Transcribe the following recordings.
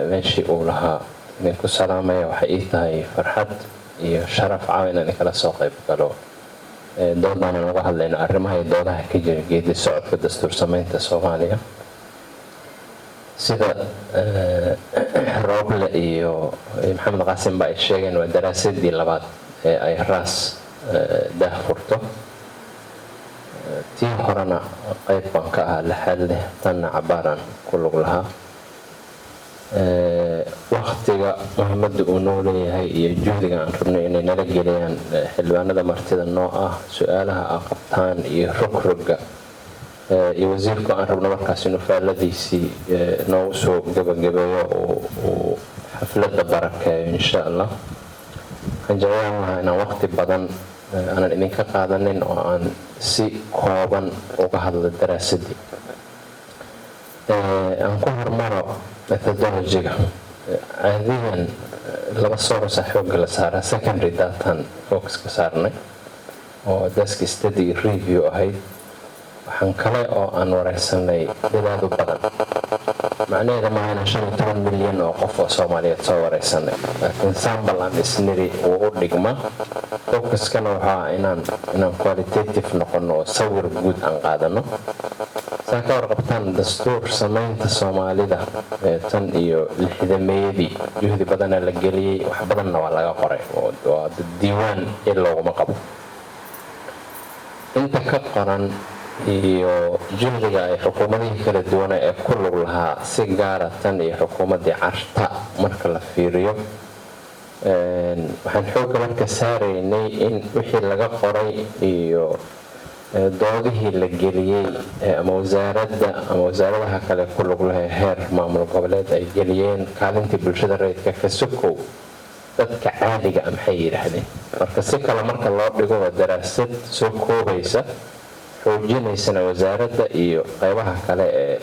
Meeshii uu lahaa idinku salaamaya. Waxay ii tahay farxad iyo sharaf caawa inaan inkala soo qayb galo doodaanan uga hadlayno arrimaha iyo doodaha ka jira geedi socodka dastuur sameynta Soomaaliya. Sida Rooble iyo Maxamed Qaasim ba ay sheegeen, waa daraasadii labaad ee ay RAS daah furto. Tii horena qayb baan ka ahaa laxaad leh, tanna cabaaraan ku lug lahaa. Waktiga muhiimadda uu noo leeyahay iyo juhdiga aan rabnay inay nala geliyaan xildhibaanada martida noo ah, su-aalaha a qabtaan iyo rogroga iyo wasiirku aan rabno markaas inuu faalladiisii noogu soo gabagabeeyo, uu xafladda barakeeyo, insha Allah. Waxaan jeclaan lahaa inaan waqti badan aanan idinka qaadanin oo aan si kooban uga hadlo daraasadii. Aan ku hormaro methodology-ga. Caadiyan laba source xoogga la saaraa. Secondary data-an focus ka saarnay oo desk study review ahayd. Waxaan kale oo aan wareysanay dadaadu badan. Macnaheeda maaha inaan 15 milyan oo qof oo Soomaaliyeed soo wareysanay, laakiin sample aan isniri uu u dhigma. Focuskana waxaa inaan qualitative noqono oo sawir guud aan qaadano. Saa ka warqabtaan, dastuur samaynta Soomaalida ee tan iyo lixdameeyadii juhdi badana la geliyey, wax badanna waa laga qoray oo diiwaan il looguma qabo. Inta ka qoran iyo juhdiga ay xukuumadihii kala duwana ee ku lug lahaa, si gaara tan iyo xukuumaddii Carta marka la fiiriyo, waxaan xoogga marka saaraynay in wixii laga qoray iyo doodihii la geliyey ama wasaaradda ama wasaaradaha kale ku lug laha heer maamul goboleed ay geliyeen, kaalintii bulshada rayidka ka sokow, dadka caadiga a maxay yidhaahdeen. Marka si kale marka loo dhigo, waa daraasad soo koobaysa, xoojinaysana wasaaradda iyo qeybaha kale ee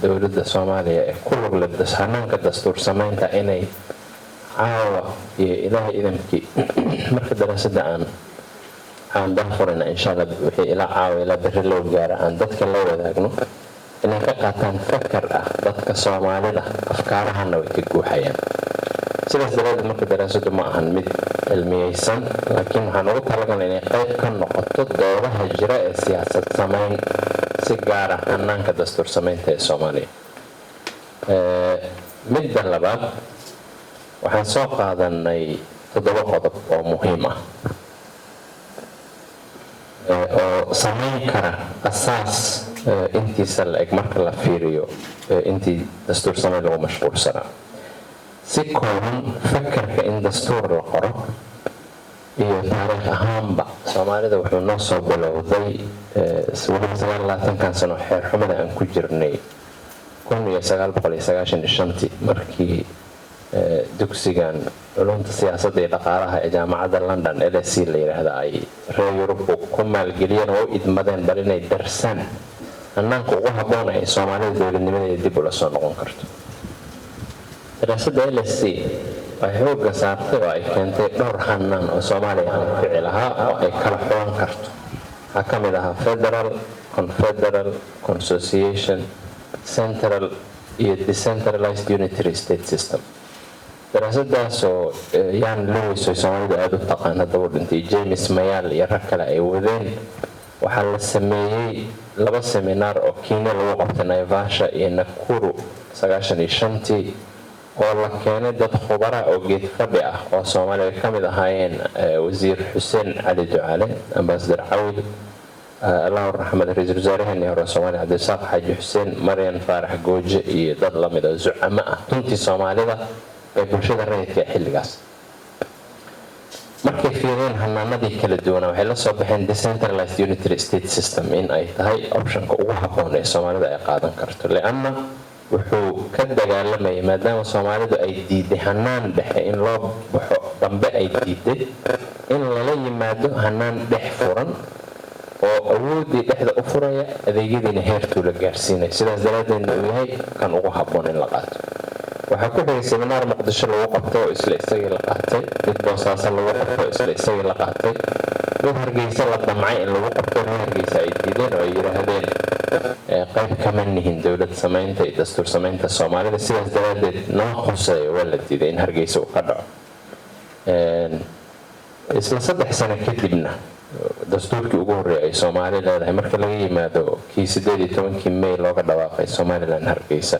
dowladda Soomaaliya ee ku lug leh hanaanka dastuur samaynta inay caawa iyo Ilaahay idankii marka daraasadda aan daahfurayna, insha Allah, wixii ilaa caawa ilaa berri loo gaara aan dadka la wadaagno, inay ka qaataan fakar ah. Dadka Soomaalida afkaarahana way ka guuxayaan. Sidaas daraadeed marka daraasaddu ma ahan mid cilmiyeysan, laakiin waxaan ugu talagalnay inay qayb ka noqoto doodaha jira ee siyaasad samayn, si gaara hanaanka dastuur samaynta ee Soomaaliya. Midda labaad, waxaan soo qaadanay toddoba qodob oo muhiim ah oo samayn kara asaas intiisa la eg marka la fiiriyo intii dastuur samayn lagu mashquulsanaa. Si kooban, fakarka in dastuur la qoro iyo taariikh ahaanba Soomaalida wuxuu noo soo bilowday weliba 29-kan sano xeer xumada aan ku jirnay, 1995-tii, markii dugsigan culumta siyaasadda iyo dhaqaalaha ee Jaamacadda London, LSE la yidhaahda, ay reer Yurubku ku maalgeliyeen oo u idmadeen bal inay darsaan hanaanka ugu habboon ay Soomaalida dowladnimadeeda dib ula soo noqon karto. Daraasadda LSE waxay xoogga saartay oo ay keentay dhowr hanaan oo Soomaaliya anfici lahaa oo ay kala xulan karto. Waxaa ka mid ahaa federal, confederal, consociation, central iyo decentralized unitary state system. Daraasadaasoo Ian Lewis oo Soomaalidu aada u taqaan, haddaba u dhintay, James Mayal iyo rag kale ay wadeen, waxaa la sameeyey laba seminaar oo Kenya lagu qabtay, Naivasha iyo Nakuru, 95-tii, oo la keenay dad khubara oo geed fadhi ah oo Soomaaliya ka mid ahaayeen Wasiir Xuseen Cali Ducaale, Ambassador Cawil, Allahu raxmad, ra-iisul wasaaraheenii hore Soomaaliya Cabdirasaaq Xaaji Xuseen, Maryan Faarax Gooje iyo dad lamid oo zucamo ah tuntii Soomaalida ee bulshada rayidka ee xilligaas. Markay fiireen hanaanadii kala duwanaa, waxay la soo baxeen decentralized unitary state system in ay tahay optionka ugu habboon ee Soomaalida ay qaadan karto, lianna wuxuu ka dagaalamayay, maadaama Soomaalidu ay diiday hanaan dhexe in loo baxo dambe, ay diiday in lala yimaado hanaan dhex furan oo awooddii dhexda u furaya, adeegyadiina heertuu la gaarsiinaya. Sidaas daraaddeedna uu yahay kan ugu habboon in la qaato. Waxaa ku xigay seminaar Muqdisho lagu qabtay oo isla isagii la qaatay, mid Boosaaso lagu qabtay oo isla isagii la qaatay, mid Hargeysa la damcay in lagu qabto, reer Hargeysa ay diideen oo ay yidhaahdeen Qayb kama nihin dowlad samaynta iyo dastuur samaynta Soomaalida, sidaas daraaddeed nama khuseeyo. Waa la diiday in Hargeysa uu ka dhaco. Isla 3 sano kadibna dastuurkii ugu horreeyay ay Soomaali leedahay, marka laga yimaado kii 18-kii May looga dhawaaqay Somaliland Hargeysa,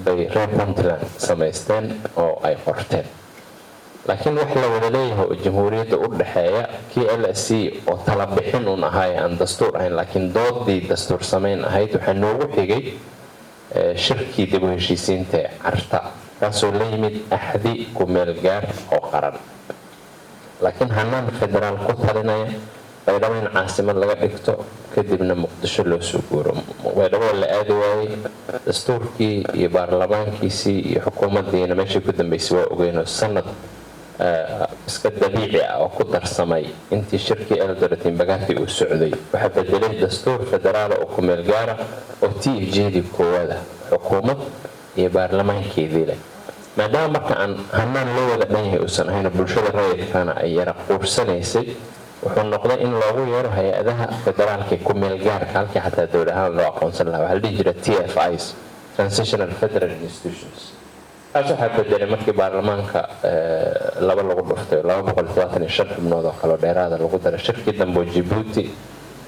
bay reer Puntland samaysteen oo ay qorteen. Laakiin wax la wada leeyahay oo jamhuuriyadda u dhexeeya, kii LSC oo tala bixin un ahaay, aan dastuur ahayn, laakiin doodii dastuur samayn ahayd, waxaa noogu xigay shirkii dib u heshiisiinta ee Carta, kaasoo la yimid axdi ku-meel gaar oo qaran, laakiin hanaan federaal ku talinaya. Baydhabo in caasimad laga dhigto, kadibna Muqdisho loo soo guuro. Baydhabo la aadi waayey, dastuurkii iyo baarlamaankiisii iyo xukuumaddiina meeshii ku dambeysay waa ogeynoo sanad iska dabiici ah oo ku darsamay intii shirkii Eldoret, Mbagathi uu socday, waxaa bedelay dastuur federaala oo ku-meel gaara oo TFG-dii koowaada, xukuumad iyo baarlamaankeedii leh. Maadaama marka aan hanaan loo wada dhan yahay uusan ahayn, bulshada rayidkana ay yara quursanaysay, wuxuu noqday in loogu yeero hay-adaha federaalka ee ku-meel gaarka, halkii xataa dowlad ahaan loo aqoonsan lahaa. Waxaa la dhihi jira TFIs, Transitional Federal Institutions. Taas waxaa bedelay markii baarlamaanka laba lagu dhuftay, 275 xubnood oo kaloo dheeraada lagu daray, shirkii dambe oo Jabuuti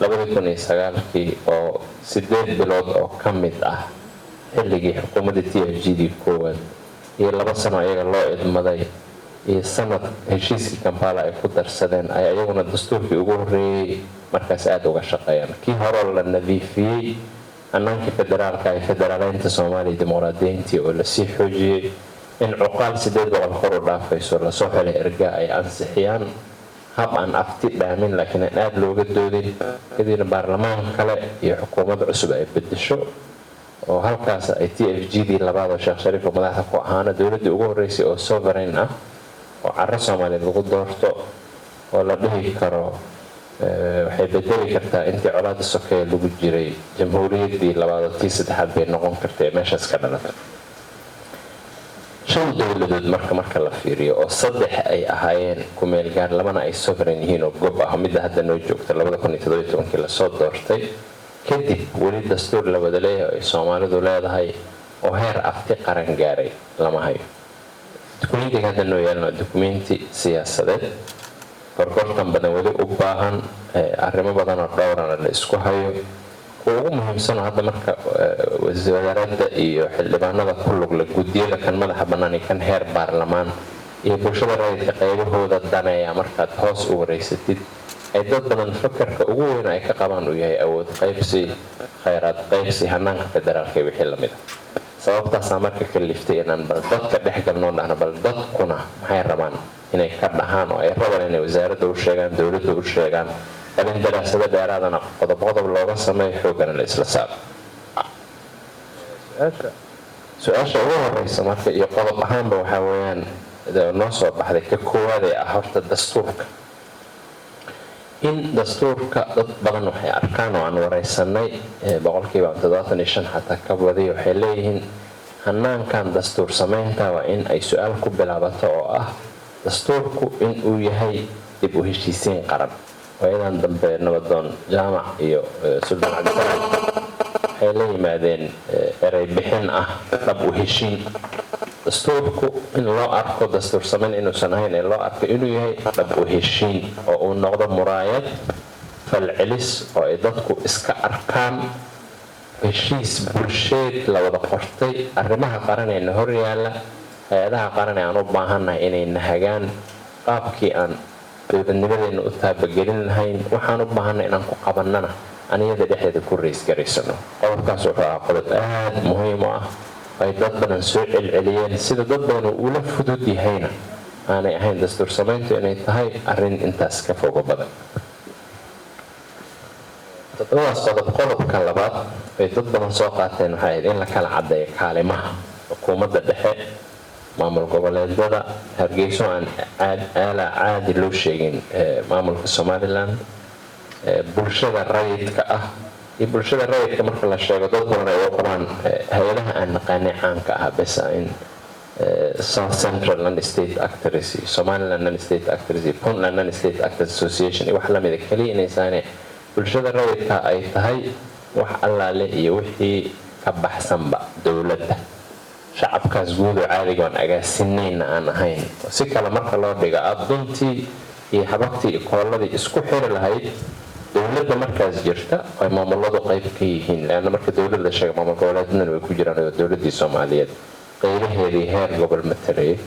2009-kii, oo 8 bilood oo ka mid ah xilligii xukuumadda TFG-dii koowaad iyo 2 sano iyaga loo idmaday iyo sanad heshiiskii Kampala ay ku darsadeen, ay iyaguna dastuurkii ugu horreeyey markaas aada uga shaqeeyaan. Kii horeo la nadiifiyey, hanaankii federaalka ee federaaleynta Soomaaliya, dimuqraadiyiintii oo lasii xoojiyey, in cuqaal 800 kor u dhaafayso lasoo xelay erga ay ansixiyaan hab aan afti dhaamin, laakiin aan aada looga doodin, kadibna baarlamaan kale iyo xukuumad cusub ay bedesho, oo halkaas ay TFG-dii labaad oo Sheekh Shariif oo madaxda ku ahaana, dowladdii ugu horreysay oo sovereign ah oo caro Soomaaliyeed lagu doorto, oo la dhihi karo waxay bedeli kartaa intii colaada sokeeye lagu jiray, jamhuuriyaddii labaad oo tii saddexaad bay noqon karta ee meeshaas ka dhalata. Shan dowladood marka la fiiriyo, oo saddex ay ahaayeen kumeel gaar, labana ay sovereign yihiin oo gob ah, midda hadda noo joogta 2017-kii lasoo doortay, kadib weli dastuur la wada leeyahay ay Soomaalidu leedahay oo heer afti qaran gaaray lama hayo. Dukumentiga hadda noo yaalna waa dukumenti siyaasadeed, gorgortan badan weli u baahan, arrimo badan oo dhowrana la isku hayo. Kuwa ugu muhiimsanoo hadda marka wasaaradda iyo xildhibaanada ku lugla, guddiyada kan madaxa bannaan iyo kan heer baarlamaan iyo bulshada rayidka qaybahooda daneeya, markaad hoos u wareysatid, ay dad badan fakarka ugu weyn ay ka qabaan uu yahay awood qaybsi, khayraad qaybsi, hanaanka federaalka iyo wixii lamid a. Sababtaasaa marka kaliftay inaan bal dadka dhex galnoo dhahno, bal dadkuna maxay rabaan inay ka dhahaan oo ay rabaan inay wasaaradda u sheegaan, dowladda u sheegaan, bal in daraasado dheeraadana qodob qodob looga sameeyo, xooggana la isla saaro. Su-aasha ugu horeysa marka iyo qodob ahaanba waxaa weeyaan noo soo baxday, ka koowaad ee ah horta dastuurka, in dastuurka dad badan waxay arkaan oo aan wareysanay, 75% xataa ka badiya, waxay leeyihiin hanaankan dastuur samaynta waa in ay su-aal ku bilaabato oo ah dastuurku in uu yahay dib u heshiisiin qaran. Waayadan dambe Nabadoon Jaamac iyo Suldaan Cabdisalaam waxay la yimaadeen erey bixin ah dhab u heshiin. Dastuurku in loo arko dastuur samayn inuusan ahayn ee loo arko inuu yahay dhab u heshiin, oo uu noqdo muraayad falcelis oo ay dadku iska arkaan, heshiis bulsheed la wada qortay, arrimaha qaran ee na horyaala, hay-adaha qaran ee aan u baahannahay inay nahagaan, qaabkii aan dowladnimadeena u taabagelin lahayn, waxaan u baahannahay inaan ku qabannana aniyada dhexdeeda ku raysgaraysano. Qodobkaas wuxuu ahaa qodob aada muhiim u ah, ay dad badan soo celceliyeen. Sida dad badan uu ula fudud yahayna aanay ahayn dastuur samayntu inay tahay arrin intaas ka fogo badan. Toddobadaas qodob, qodobka labaad ay dad badan soo qaateen waxay ahayd in la kala caddeeyo kaalimaha xukuumadda dhexe, maamul goboleedyada, Hargeyso aan aala caadi loo sheegin, maamulka Somaliland, bulshada rayidka ah. Iyo bulshada rayidka marka la sheego, dad badan ay u qabaan hay-adaha aan naqaanay caanka ah besa, in South Central Non State Actors iyo Somaliland Non State Actors iyo Puntland Non State Actors Association iyo wax lamida keliya inaysaane, bulshada rayidka ay tahay Wax allaale iyo wixii ka baxsanba dowladda, shacabkaas guud oo caadiga oon agaasinayna aan ahayn. Si kale marka loo dhigo, aada duntii iyo habagtii iyo kooladii isku xiri lahayd dowladda markaas jirta ay maamuladu qayb ka yihiin, leanna marka dowlad la sheega maamul goboleedadana way ku jiraan oo dowladdii Soomaaliyeed qaybaheedii heer gobol matalayay,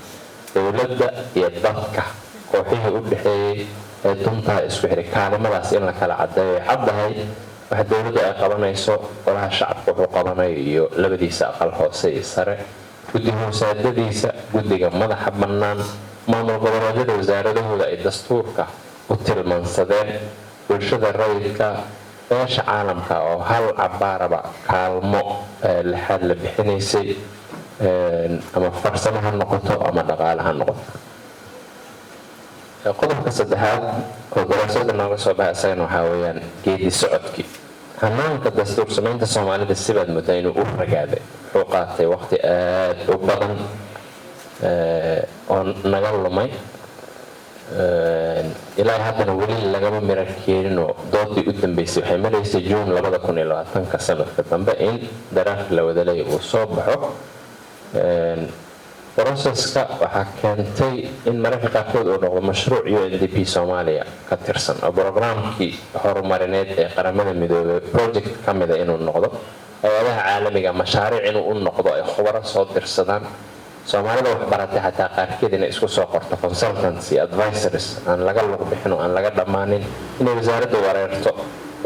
dowladda iyo dadka kooxihii u dhexeeyey ee duntaa isku xiray, kaalimadaas in la kala cadeeyo. Caddahay waxa dowladdu ay qabanayso, golaha shacabka wuxuu qabanayo iyo labadiisa aqal hoose iyo sare, guddi hoosaadadiisa, guddiga madaxa bannaan, maamul goboleedyada wasaaradahooda ay dastuurka u tilmaansadeen, bulshada rayidka, beesha caalamka oo hal cabaaraba kaalmo lixaad la bixinaysay, ama farsamo ha noqoto ama dhaqaale ha noqoto. Qodobka saddexaad oo daraasada nooga soo baxay isagana waxaa weeyaan geedi socodkii hanaanka dastuur samaynta Soomaalida. Sibaad moodaa inuu u ragaaday, wuxuu qaatay waqti aada u badan oo naga lumay. Ilaa haddana weli lagama miro keeninoo doodii u dambeysay waxay maraysay Juun 2020-ka, sanadka dambe, in daraaf la wadalay uu soo baxo. Processka waxaa keentay in mararka qaarkood uu noqdo mashruuc UNDP Soomaaliya ka tirsan oo programkii horumarineed ee Qaramada Midoobay project ka mida inuu noqdo, hay-adaha caalamiga mashaariic inuu u noqdo, ay khubaro soo dirsadaan, Soomaalida waxbaratay xataa qaarkeed inay isku soo qorto consultants iyo advisors aan laga lug bixin oo aan laga dhammaanin, inay wasaaradda wareerto,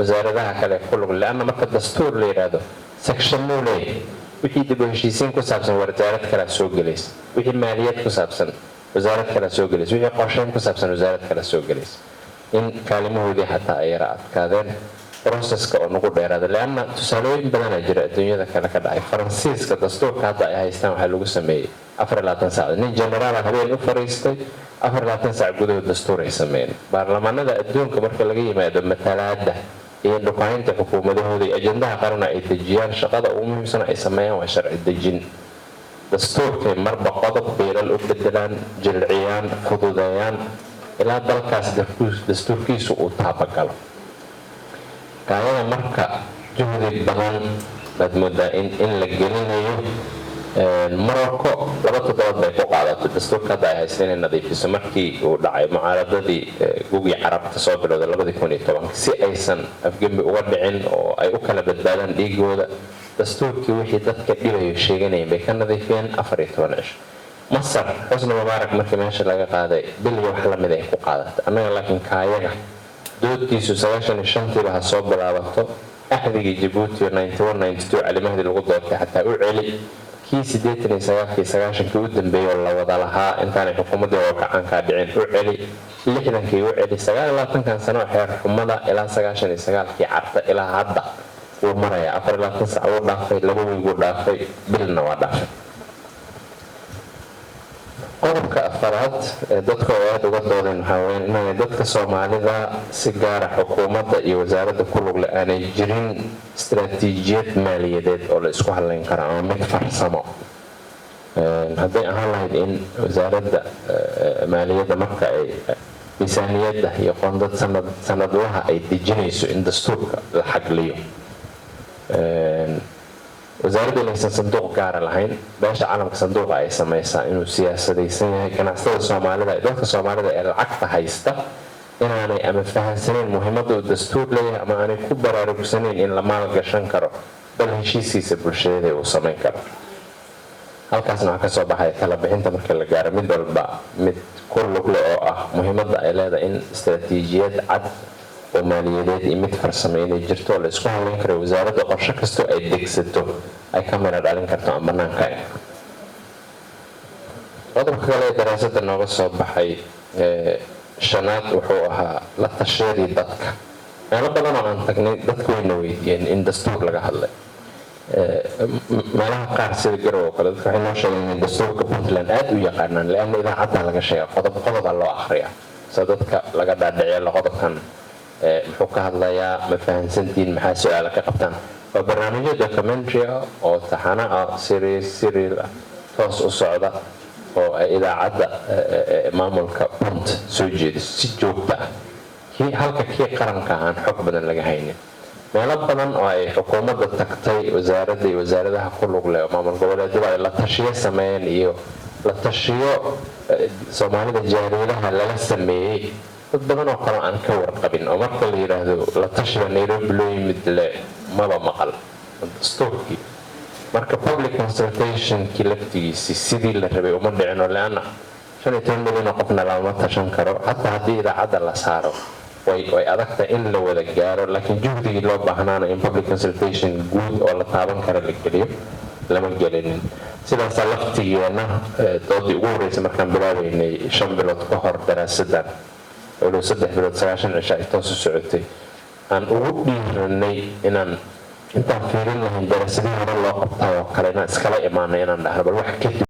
wasaaradaha kale ku lug, leanna marka dastuur la yidhaahdo sectionuu leeyahay. Wixii dib u heshiisiin ku saabsan wasaarad kalea soo gelaysa, wixii maaliyad ku saabsan wasaarad kalea soo gelaysa, wixii qorsheyn ku saabsan wasaarad kalea soo gelaysa, in kaalimahoodii xataa ay yara adkaadeen, processka oo nagu dheeraada, leanna tusaalooyin badanaa jira adduunyada kale ka dhacay. Faransiiska dastuurka hadda ay haystaan waxaa lagu sameeyey 24 saacadood. Nin generaala habeen u fariistay, 24 saac gudahood dastuur ay sameeyeen. Baarlamaanada adduunka marka laga yimaado matalaada iyo dhukaynta xukuumadahooda iyo ajandaha qarana ay dejiyaan, shaqada ugu muhiimsan ay sameeyaan waa sharci dejin. Dastuurkay marba qodob biilal u bedelaan, jilciyaan, fududeeyaan, ilaa dalkaas dastuurkiisu uu taabagalo. Kaayada marka juhdi badan baad moodaa in la gelinayo. Morocco 2 toddobaad bay ku qaadatay dastuurka hadda ay haysta inay nadiifiso markii uu dhacay mucaaradadii gugii Carabta soo bilowday 2010-ka, si aysan afgembi uga dhicin oo ay u kala badbaadaan dhiigooda. Dastuurkii wixii dadka dhibayo sheeganayeen bay ka nadiifiyeen 14 cisho. Masar, Xusni Mubaarak markii meesha laga qaaday, biliga wax lamid ay ku qaadatay. Annaga laakiin kaayaga doodkiisu 95-tiiba ha soo bilaabato, axdigii Jabuuti Cali Mahdi lagu doortay xataa u celi, kii 89-kii 90-kii u dambeeyey oo la wada lahaa intaanay xukuumaddii oo kacaankaa dhicin u celi, 60-kii u celi, 29-kan sano xeer xumada ilaa 99-kii Carta ilaa hadda wuu marayaa. 24 sac wuu dhaafay, 2 weyguu dhaafay, bilna waa dhaafay. Qodobka afaraad ee dadka oo aada uga doodeen waxaa weya inaanay dadka Soomaalida, si gaara xukuumadda iyo wasaaradda ku lugle, aanay jirin istaraatiijiyad maaliyadeed oo la isku hadlayn karo ama mid farsamo. Hadday ahaan lahayd in wasaaradda maaliyadda marka ay miisaaniyadda iyo qoondad sanad sanadlaha ay dejinayso in dastuurka la xagliyo, wasaaradda inaysan sanduuq gaara lahayn, beesha caalamka sanduuqa ay samaysaa inuu siyaasadaysan yahay, ganacsatada Soomaalida, dadka Soomaalida ee lacagta haysta inaanay ama fahansanayn muhiimadda uu dastuur leeyahay ama aanay ku baraarugsanayn in la maalgashan karo bal heshiiskiisa bulshadeed uu samayn karo. Halkaasna waxaa kasoo baxaya tala bixinta marka la gaaro mid walba mid ku lugle oo ah muhiimadda ay leedahay in istaraatiijiyad cad oo maaliyadeed iyo mid farsamo inay jirto oo la isku halayn karo, wasaaradda qorshe kastoo ay degsato ay ka mira dhalin karto aan banaanka. Qodobka kale ee daraasada nooga soo baxay shanaad wuxuu ahaa la tashiyadii dadka. Meelo badan oo aan tagnay dadka wayna weydiiyeen in dastuur laga hadlay. Meelaha qaar sida Garow oo kale, dadka waxay noo sheegeen inay dastuurka Puntland aada u yaqaanaan, leanna idaacadda laga sheega, qodob qodoba loo akhriyaa, sida dadka laga dhaadhiciya la qodobkan muxuu ka hadlayaa, ma fahansantihiin, maxaa su-aala ka qabtaan. Waa barnaamijyo documentary ah oo taxano ah, series serial ah, toos u socda oo ay idaacadda maamulka Punt soo jeediso si joogto ah, kii halka kii qaranka aan xog badan laga haynin. Meelo badan oo ay xukuumadda tagtay, wasaaradda iyo wasaaradaha ku lug leh oo maamul goboleedyada ay la tashiyo sameeyeen iyo la tashiyo Soomaalida jaaliyadaha lala sameeyey, dad badan oo kale aan ka warqabin oo marka la yidhaahdo la tashiba Nairobi loo yimid le maba maqal dastuurkii. Marka public consultationkii laftigiisii sidii la rabay uma dhicin, oo leanna 15 milyan oo qofna lama tashan karo. Xataa haddii idaacadda la saaro, way adagtahay in la wada gaaro, laakiin juhdigii loo baahnaana in public consultation guud oo la taaban kara la geliyo lama gelinin. Sidaasaa laftigeena doodii ugu horreysay markaan bilaabeynay 5 bilood ka hor daraasadan, walow 3 bilood 90 cisho ay toos u socotay, aan ugu dhiiranay inaan intaan fiirin lahayn daraasadihii hore loo qabtay oo kale inaan iskala imaanay, inaan dhahno bal wax kadib.